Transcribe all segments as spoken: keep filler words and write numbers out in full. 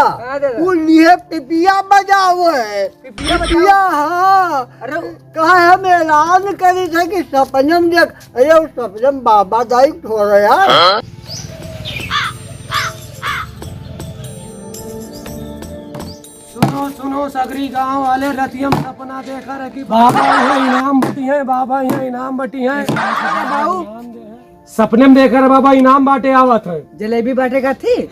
हाँ दादा। वो लिए पिपिया बजावे। पिपिया बजावे? पिपिया, हाँ। अरे कहा हम ऐलान करी थे कि सपने में देख, अरे वो सपने में बाबा दाई थोड़ा यार। सुनो, सुनो, सगरी गाँव वाले, रतियम सपना देखा रहे कि बाबा यहाँ इनाम बटी है, बाबा यहाँ इनाम बटी है। बाबू। इनाम दे है। सपने में देखा रहे बाबा इनाम बाटे आवत है। जलेबी बाटे का थी?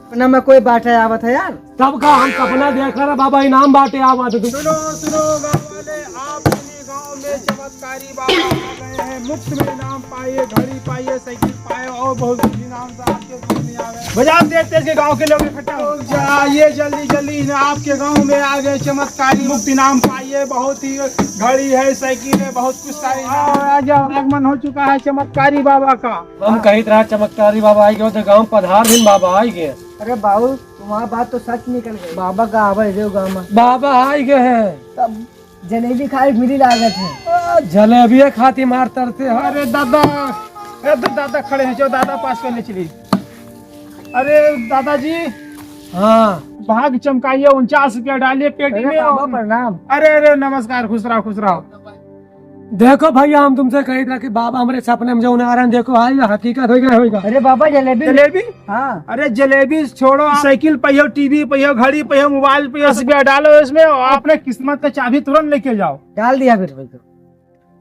सपना में कोई बाटे आवत है यार। तब का हम सपना देखा रहे बाबा इनाम बाटे आवत है। सुनो, सुनो गाँव वाले, आप इन्हीं गाँव में चमत्कारी बाबा आ गए हैं। मुफ्त में इनाम पाइए, घड़ी पाइए, साइकिल पाए और बहुत कुछ इनाम से आपके गाँव में आ गए। बजा तेज तेज के गाँव के लोग इकट्ठा हो। जा, ये जल्दी जल्दी इन्हें आपके गाँव में आ गए चमत्कारी मुफ्त इनाम पाइए, बहुत ही घड़ी है, साइकिल है, बहुत कुछ सारे इनाम। आ, आ जाओ, आगमन हो चुका है चमत्कारी बाबा का। हम कहित रहा चमत्कारी बाबा आई गए तो गाँव पधार दिन बाबा आई गए। अरे बाबू, तुम्हारा बात तो सच निकल गई। बाबा का आवे देव गाँव में। बाबा आई गए हैं। तब जलेबी खाए मिली लागत है। आ, जलेबिये खाती मार तरते हैं। अरे दादा, ए तो दादा खड़े हैं, जो दादा पास कर ले चली। अरे दादाजी, हाँ। भाग चमकाइए, उनचास रुपया डालिए पेटी अरे में बाबा और प्रणाम। अरे, अरे, नमस्कार, खुश रहो, खुश रहो। देखो भैया, हम तुमसे कही था कि बाबा हमरे सपने में जो आ रहे हैं, देखो, हाँ, ये हकीकत होइगा, होइगा। अरे बाबा, जलेबी। जलेबी? हाँ। अरे जलेबी छोड़ो, आप साइकिल पहियो, टीवी पहियो, घड़ी पहियो, मोबाइल पहियो, दस रुपया डालो इसमें और अपने किस्मत का चाबी तुरंत लेके जाओ। डाल दिया फिर भाई तो।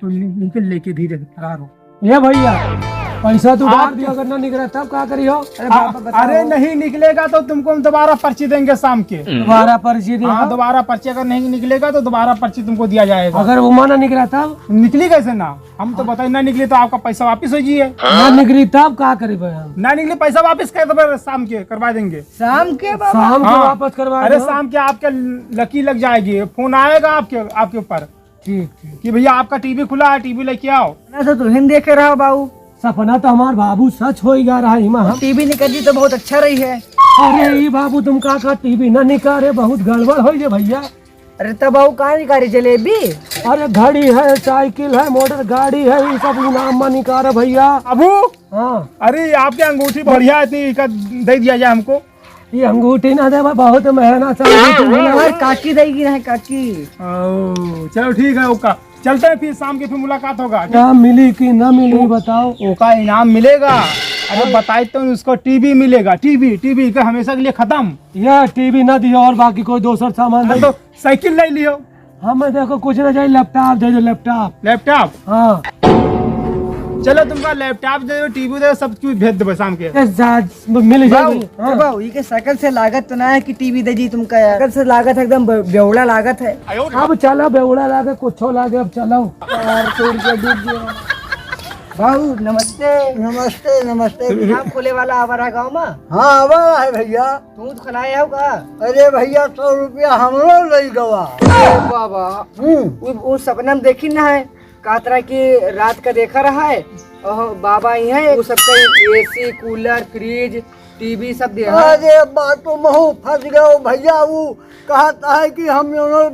तो ले-, लेके, लेके धीरे से फरार हो। ये भैया, पैसा तो आप डाल दिया, अगर ना निकला तब का करियो? अरे आ, बाबा, बताओ। अरे नहीं निकलेगा तो तुमको हम दोबारा पर्ची देंगे शाम के। दोबारा पर्ची दे हाँ, दो। दोबारा पर्ची अगर नहीं निकलेगा तो दोबारा पर्ची तुमको दिया जाएगा। अगर वो ना निकला तब? निकली कैसे ना? हम तो बताए ना निकली तो आपका पैसा वापस हो जाइए। ना निकली तब का करी भाई हम? ना निकली पैसा वापस कर दो शाम के, करवा देंगे। शाम के बाबा? शाम के हाँ। वापस करवा अरे दो। शाम के आपके लकी लग जाएगी, फोन आएगा आपके, आपके ऊपर। ठीक, ठीक। कि भैया आपका टीवी खुला है, टीवी लेके आओ। ना तो तुहिन देखे रहा बाबू। सपना तो हमार बाबू सच होइगा रहा, इमा हम। टीवी निकल जी तो बहुत अच्छा रही है। अरे ई बाबू तुम का, का टीवी ना निकाले, बहुत गड़बड़ होइ गए भैया। अरे तब बाबू का निकाले जलेबी? अरे घड़ी है, साइकिल है, मोटर गाड़ी है, ये सब इनाम में निकाले भैया। बाबू। हाँ। अरे आपके अंगूठी बढ़िया है, इतनी का दे दिया जाए हमको। ये अंगूठी ना देवा, बहुत महंगा सा अंगूठी मिला। हमार काकी देगी ना, काकी। ओ, चलो ठीक है, ओका। चलते हैं फिर, शाम के फिर मुलाकात होगा। क्या मिली कि ना मिली, ओ, बताओ। ओका इनाम मिलेगा। अरे हाँ। बताई तो उसको टीवी मिलेगा, टीवी, टीवी का हमेशा के लिए खत्म। यह टीवी ना दियो और बाकी कोई दूसर सामान हाँ, दे। तो साइकिल ले लियो। हमें देखो कुछ ना चाहिए, लैपटॉप दे दो, लैपटॉप। लैपटॉप? हाँ। चलो तुमका लैपटॉप दे दो, टीवी दे दो, सब कुछ भेज देबो शाम के। ए, जा, मिल बाबू, जाएगी। हाँ। ए बाबू, ये के शकल से लागत तो ना है कि टीवी दे जी तुमका यार। शकल से लागत है एकदम बे-, बेवड़ा लागत है। अब चलो, बेवड़ा लागे, कुछो लागे, अब चलो। चार सौ रुपया डूब गया। बाबू, नमस्ते। नमस्ते, नमस्ते। इनाम खोले वाला आवा रहा गाँव में? हाँ, आवा रहा है भैया। तू तो खनाए आओ का? अरे भैया, सौ रुपया हमरो लई गवा। अरे बाबा। हम्म। उ, उ सपना में देखी ना है, कहत रहा कि रात का देखा रहा है, और बाबा ही है, वो सबका एसी, कूलर, फ्रिज, टीवी सब दे रहा है। अरे बात तो महू फंस गयो भैया, वो कहत है कि हम दोनों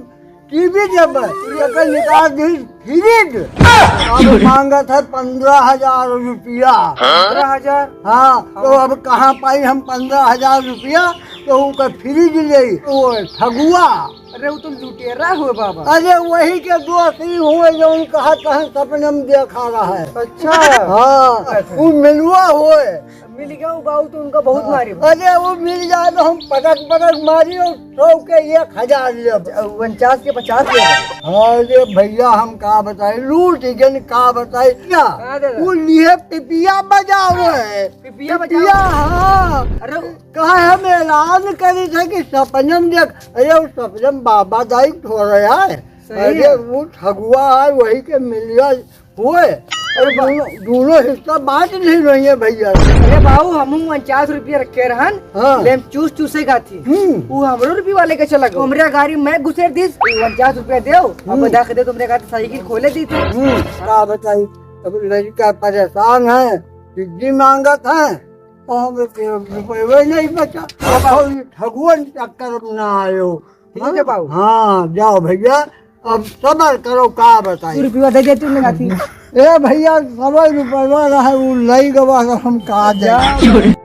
टीवी देबे, एकर निकाल दी फ्रिज। अब मांगत है पन्द्रह हजार रुपया। पन्द्रह हजार? हाँ, तो अब कहाँ पाई हम पन्द्रह हजार रुपया? तो ओकर फ्रिज ले, वो ठगुआ। अरे, वो तो लुटेरा हुए बाबा। अरे, वही के दोस्त ही हुए, जो उन कहा कहाँ सपने में देखा रहा है। अच्छा। हाँ, अच्छा। वो मिलुआ हुए। मिल गया वो बाबू तो उनका बहुत हाँ। मारे। अरे वो मिल जाए तो हम पटक पटक मारी और सौ के एक हजार लेब। उनचास के पचास लेब। अरे भैया हम का बताई, लूट गन का बताई क्या? हाँ दादा। वो लिए पिपिया बजावे। पिपिया बजावे? पिपिया, हाँ। अरे कहा हम ऐलान करी थे कि सपने में देख, अरे वो सपने में बाबा दाई थोड़ा है। सही अरे है। वो ठगुआ है, वही के मिल जाए। हुए। अरे बा- दोनों, दोनों हिस्सा बांट नहीं रही है भैया। अरे बाबू, हमहू उनचास रुपया रखे रहन, हाँ। लेम चूस चूसे का थी। हम्म। वो हमरो रुपये वाले के चला गयो। हमरे गाड़ी में घुसेर दीस, उनचास रुपया देव, अब हम्म। बता के दे, तुमरे गाड़ी साइकिल खोले दी थी। हम्म, का बताई, अब लड़का परेशान है, चिज्जी मांगत है, और हम रुपये नहीं बचा। अब हम ठगुअन चक्कर में ना आयो। ठीक है बाबू। हाँ, जाओ भैया। अब सबर करो, का बताई। तू रुपया दे दे, तू लगा थी। ए भैया, सबै रुपया रहे, उ लई गवा, हम का दे।